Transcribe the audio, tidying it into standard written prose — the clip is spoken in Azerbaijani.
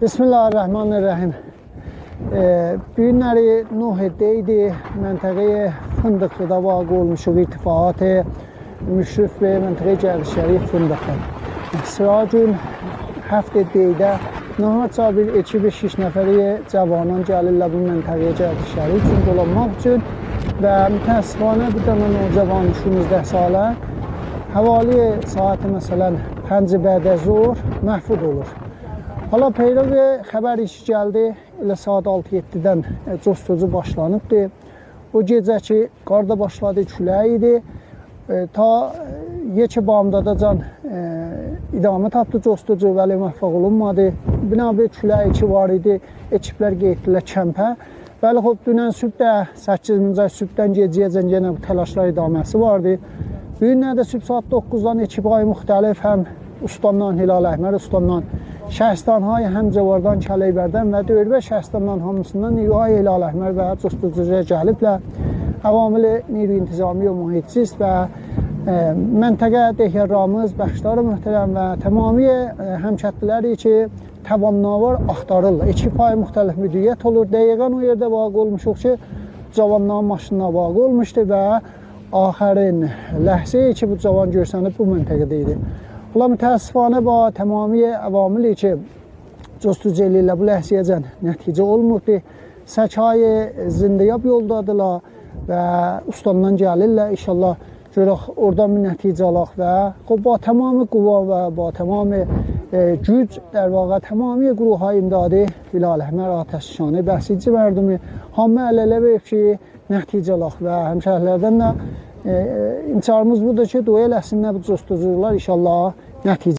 Bismillahirrahmanirrahim. Bu günləri 9 idi. Məntəqəyə Fındıqlıda vaqe olmuşuq, irtifaat müşrif və məntəqə Gərdişəri Fındıqlı. Sıra gün 7 deydə nəhayət bir ekibi 6 nəfəri cavanın gəlirlər bu məntəqəyə Gərdişəri üçün dolanmaq üçün və mütəəssifanə bir dənə növcavan 19 salə həvali saati məsələn 5 bədəzor məhfud olur. Hala peyrovi xəbər işi gəldi, elə saat 6-7-dən costucu başlanıbdı. O gecə ki, qar da başladı, külək idi. Ta yekə bamdadacan idamə tapdı costucu, vəli müvəffəq olunmadı. Binabi külək ki var idi, ekiplər getdilər kəmpə. Bəli, xop, dünən sübhdə 8-ci ay sübhdən gecəyəcən yenə bu təlaşlar idaməsi vardı. Bu günlər də sübh saat 9-dan ekip ay müxtəlif həm ustandan, Hilal Əhmər ustandan, şəhristanهای həm Cəvardan, Kələyvərdən və Döyürbə şəhristandan hamısından Nilay Hilal Əhmər və costucuya gəliblər. Əvamili Nilü İntizami və Mühitçist və məntəqə dehyarramız, bəxşdarı möhtərəm və tamami həmkətliləri ki, təvannavar axtarırlar. Ekip ay müxtəlif müdiriyyət olur. Dəqiqən o yerdə vaqe olmuşuq ki, cavanların maşınına vaqe olmuşdu və axərin ləhzəyi ki, bu cavan görsənib bu məntəqədə idi. Hala mütəəssifanə bu tamami əvamili ki, costucu eləyirlər, bu ləhzəyəcən nəticə olmurdu. Səkayı zindəyab yoldadılar və ustandan gəlirlər. İnşallah görək oradan bir nəticə alaq və bu tamami quva və bu tamami güc در واقع tamami گروه imdadı Hilal Əhmər Atəşşanı, Bəsici mərdumi hamı əl-ələ verib ki, nəticə alaq və həmşəhərlərdən də intisarımız budur ki, dua eləsinlər bu costucular inşallah nəticə.